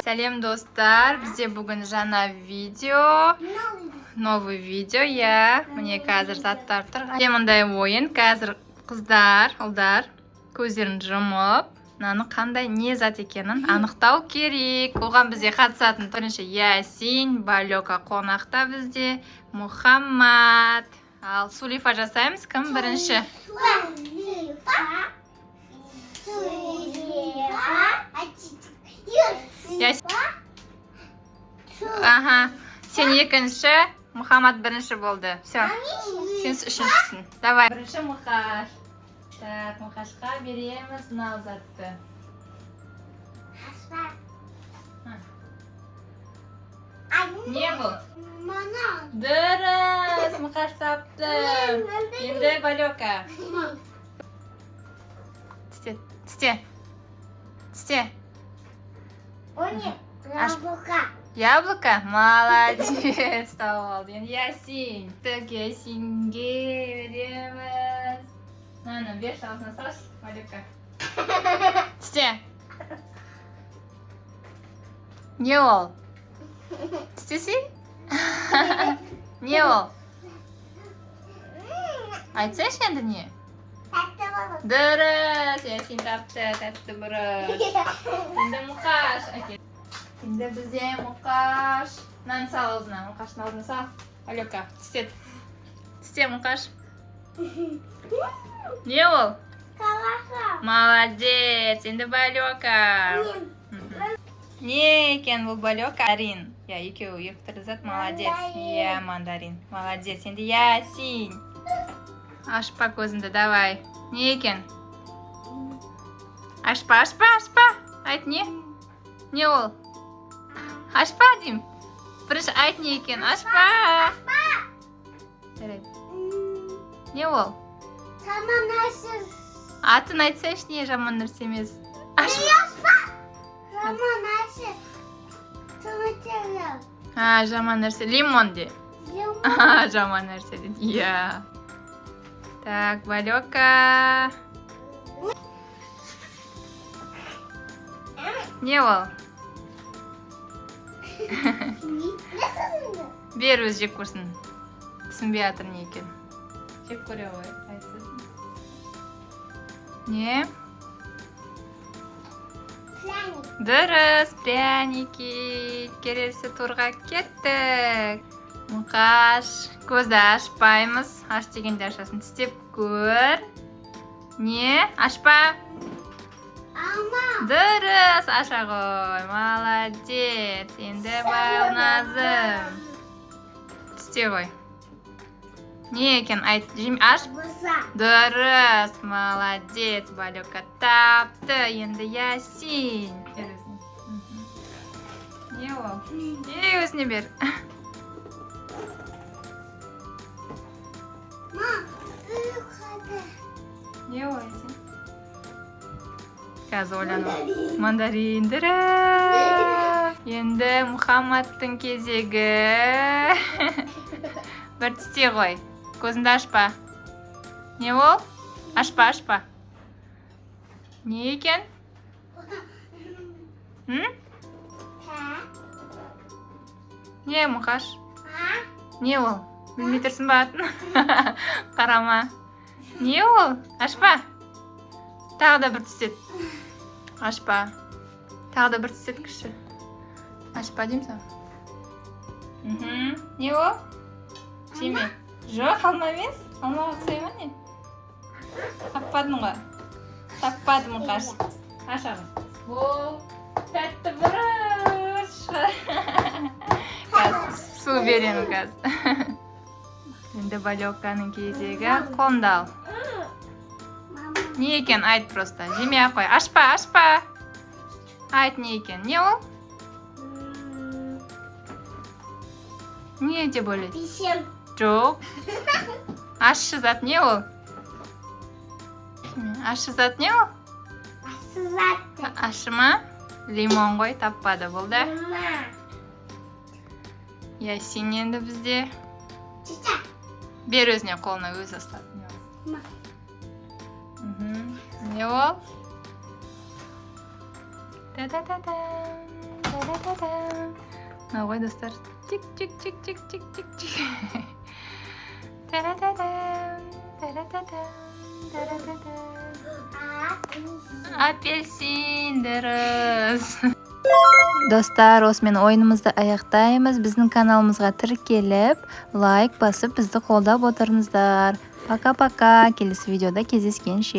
Сәлем, достар! Бізде бүгін жаңа видео. Новый видео, иә. Міне, қазір заттар тұр. Міне, мындай ойын. Қазір қыздар, ұлдар көздерін жұмып, мынаны қандай не зат екенін анықтау керек. Оған бізде қатысатын бірінші Ясин, Балека қонақта бізде, Мұхаммад. Ал сулифа жасаймыз. Кім бірінші? Сулифа. Сулифа. Ясин. Аха. Сен екінші, Мұхаммад бірінші болды. Все. Сен үшіншісің. Давай. Бірінші Мұқаш. Так, Мұқашқа береміз мынау затты. Ха. Не бұл? Дұрыс, Мұқаш тапты. Енді Балека. Тісте, тісте. Тісте. Яблоко. Яблоко? Молодец, тауып алды. Енді Ясин. Так, Ясинге береміз. Мынаны берші, аузына салшы, Балека. Тісте. Не ол? Тістесе? Не ол? Айтсайшы енді, не? Тәтті балық. Дұрыс, Ясин тапты, тәтті бұрыш. Енді Мұқаш. Әкел. Енді бізде Мұқаш. Мынаны сал аузына, Мұқаштың аузына сал. Алека, тістет. Тісте, Мұқаш. Не ол? Колбаса. Молодец. Енді Балека. Не екен бұл, Балека? Мандарин. Иә, екеуі екі түрлі зат. Молодец. Мандарин. Иә, мандарин. Молодец. Енді Ясин. Ашпа көзіңді, давай. Не екен? Ашпа, ашпа, ашпа. Айт, не? Не ол? Ашпа деймін. Бірінші айт, не екен? Ашпа. Жарайды. Не ол? Жаман нәрсе. Атын айтсайшы, не жаман нәрсе емес. Ашпа. Жаман нәрсе. Түсінікті. А, жаман нәрсе. Лимон де. Лимон. А, жаман нәрсе дейді. Иә. Так, Балека. Не ол? Не сөзіңді? Бер, өзі жеп көрсін. Түсінбей жатыр не екен. Жеп көре ғой. Айтсасын. Не? Пряник. Дұрыс, пряники. Келесі турға кеттік. Мұқаш, көзді ашпаймыз. Аш дегенде ашасың. Тістеп көр. Не? Ашпа. Алма. Дұрыс, аша ғой. Молодец. Енді Балназым. Тісте ғой. Не екен? Айт, жем, аш. Бұза. Дұрыс, молодец, Балека тапты. Енді Ясин. Бер өзіне. Мгм. Не ол? Ей, өзіне бер. Ма, ұйқады. Не ол, Ясин? Қазір ойланып. Мандарин, дұрыс. Енді Мұхаммадтың кезегі. Бір тісте ғой. Көзіңді ашпа. Не ол? Ашпа, ашпа. Не екен? М? Та. Не, Мұқаш? А? Не ол? Білмей тұрсың ба атын? Қарама. Не ол? Ашпа. Тағы да бір тістет. Ашпа. Тағы да бір тістеткізші. Ашпа деймін саған. Мхм. Не ол? Жеме. Жоқ, алма емес. Алмаға ұқсай ма, не? Таппадың ғой. Таппады Мұқаш. Аша ғой. Бұл тәтті бұрыш. Қазір су беремін қазір. Енді Балеканың кезегі. Қолыңды ал. Мама. Не екен, айт просто. Жемей ақ қой. Ашпа, ашпа. Айт, не екен? Не ол? Не деп ойлайсың? Писем. Жоқ. Ащы зат не ол? Ащы зат не ол? Асызатты. Ащы ма? Лимон ғой, таппады бұл да. Мама. Ясин енді бізде. Чича. Бер өзіне қолына, өзі ұстады. Не ол? Ма. Мгм. Не ол? Та-та-та-та. Та-да-да-да. Мынау ғой, достар. Чик, чик, чик, чик, чик, чик, чик. Та-да-да-дам, та-да-да-дам, та-да-да-дам. Апельсин, дұрыс. Достар, осымен ойынымызды аяқтаймыз. Біздің каналымызға тіркеліп, лайк басып, бізді қолдап отырыңыздар. Пока, пока, келесі видеода кездескенше.